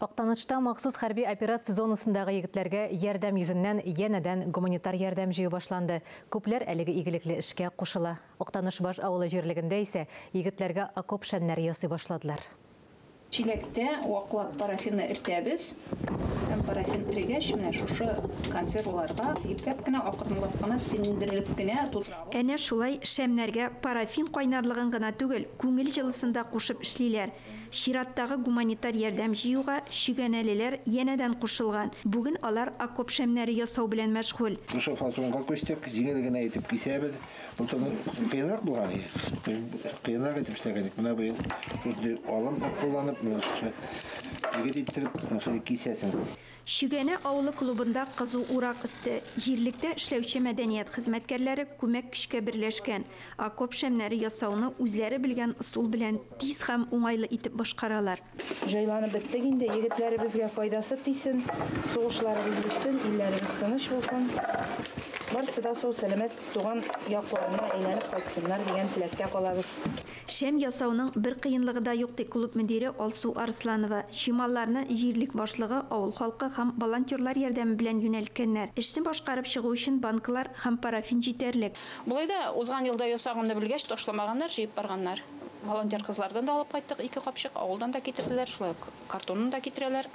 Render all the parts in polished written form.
Актанышта махсус хәрби операция зонасындагы егетләргә ярдәм йөзеннән янәдән гуманитар ярдәм җыю башланды. Күпләр әлеге игелекле эшкә кушыла. Актанышбаш авылы җирлегендә исә егетләргә окоп шәмнәре ясый башладылар. Чиләктә ваклап парафинны эртәбез. Һәм парафин эрегәч, менә шушы консерваларга ипләп кенә, акрынлап кына сеңдереп кенә тутырабыз. Әнә шулай шәмнәргә парафин кайнарлыгын гына түгел, күңел җылысын да кушып эшлиләр. Чираттагы гуманитар ярдәм җыюга чөгәнәлеләр янәдән кушылган. Бүген алар окоп шәмнәре ясау белән мәшгуль. Шушы фасонга күчтек, җиңел генә итеп кисәбез. Былтыр кыенрак булган иде. Кыенрак итеп эшләгән идек. Менә быел шундый алым кулланып, менә шушы егет иттереп, шундый кисәсең. Чөгәнә авылы клубында кызу урак өсте. Җирлектә эшләүче мәдәният хезмәткәрләре күмәк көчкә берләшкән. Окоп шәмнәре ясауны үзләре белгән ысул белән тиз һәм уңайлы итеп башкаралар. Җайланып беттек инде, егетләребезгә файдасы тисен, сугышларыбыз бетсен, илләребез тыныч булсын. Барысы да сау сәламәт туган якларына әйләнеп кайтсыннар дигән теләктә калабыз. Шәм ясауның бер кыенлыгы да юк, ди клуб мөдире Алсу Арсланова. Чималларны җирлек башлыгы, авыл халкы һәм волонтерлар ярдәме белән юнәлткәннәр. Эшне башкарып чыгу өчен банкалар һәм парафин җитәрлек. Болай да узган елда ясаганны белгәч, ташламаганнар, җыеп барганнар. Волонтер кызлардан да алып кайттык 2 капчык, авылдан да китерделәр, шулай ук картонын да китерәләр.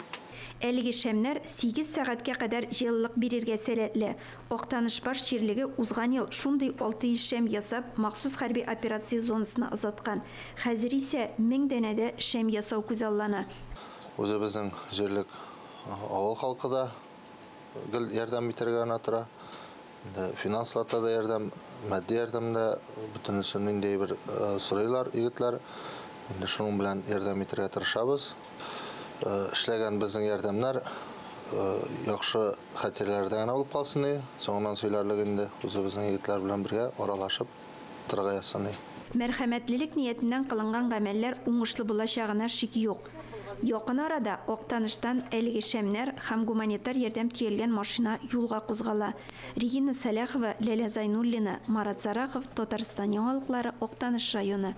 Әлеге шәмнәр 8 сәгатькә кадәр җылылык бирергә сәләтле. Актанышбаш җирлеге узган ел шундый 600 шәм ясап, махсус хәрби операция зонасына озаткан. Хәзер исә 1000 данәдә шәм ясау күзаллана. Үзебезнең җирлек авыл халкы да гел ярдәм итәргә генә тора. Финанслата да ярдәм, матди ярдәм дә, бөтенесе нинди бер сорыйлар егетләр. Инде шуның белән ярдәм итәргә тырышабыз. Эшләгән безнең ярдәмнәр яхшы хатирәләрдә генә булып калсын ди. Соңыннан сөйләрлек инде үзебезнең егетләр белән бергә аралашып торырга язсын ди. Мәрхәмәтлелек ниятеннән кылынган гамәлләр уңышлы булачагына шик юк. Якын арада Актаныштан әлеге шәмнәр һәм гуманитар ярдәм төялгән машина юлга кузгала. Регина Саляхова, Ләлә Зайнуллина, Марат Зарахов, Татарстан яңалыклары, Актаныш районы.